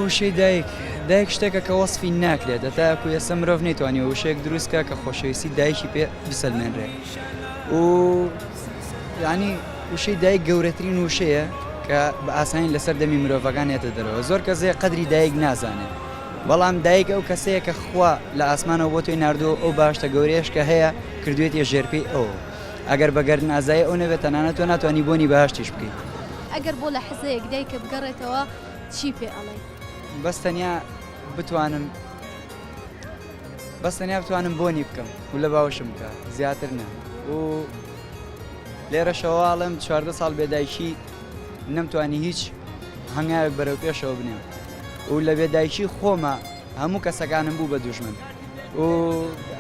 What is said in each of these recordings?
وشەی دایک، دایک شتێکە کە وەسفی ناکرێت، هەتاکو ئێستا مرۆڤ نەیتوانیوە وشەیەک دروست کا کە خۆشەویستی دایکی پێ بسەلمێنرێ و یانی وشەی دایک گەورەترین وشەیە کە بە ئاسانی لەسەر دەمی مرۆڤەکان هێتە دەرەوە زۆر کەس هەیە قەدری دایک نازانێت بەڵام دایک ئەو کەسەیە کە خوا لە ئاسمانەوە بۆ تۆی ناردووە ئەو باشتە گەورەیەش کە هەیە کردوێتیە ژێرپێی ئەو ئەگەر بە گەردن ئازایی ئەو نەبێت تەنانەت تۆ ناتوانی بۆنی بەهەشتیش بکەیت. ئەگەر بۆ لەحزەیەک دایکت بگەڕێتەوە چی پێ ئەڵێی؟ بەس تەنیا بتوانم بەس تەنیا بتوانم بۆنی بکەم و لە باوەشم بکە زیاتر نا و لێرەشەوە ئەڵێم 14 ساڵ بێدایکی نەمتوانی هیچ هەنگاوێک بەرەو پێشەوە بنێم و لە بێدایکی خۆمە هەموو کەسەکانم بوو بە دوژمن و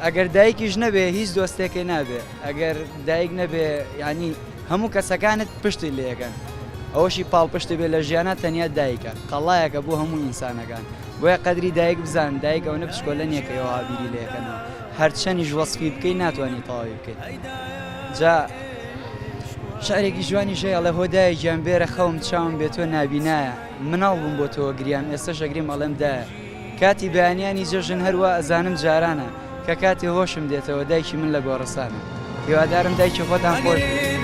ئەگەر دایکیش نەبێ هیچ دۆستێکی نابێ ئەگەر دایک نەبێ یعنی هەموو کەسەکانت پشتی لێەکەن ئەوەشی پاڵپشتی بێ لە ژیانە تەنیا دایکە قەڵایەکە بۆ هەموو ئینسانەکان بۆیە قەدری دایک بزان دایک ئەوەنە بچکۆلە نییە کە ئێوە بیری لێکەنەوە هەرچەنیش وەسفی بکەی ناتوانانی تەواوی بکەیت جا شعرێکی جوانی ژەیە ئەڵێ هۆ دایە گیان بێرە خەوم چاوم بێ تۆ نابینایە مناڵ بووم بۆ تۆ گریام ئێستەش ئەگریم ئەڵێم دایە کاتی بەیانیانی جەژن هەروا ئەزانم جارانە کە کاتێ هۆشم دێتەوە دایکی من لە گۆڕستانە هیوادارم دایکی خۆتان خۆش بێ.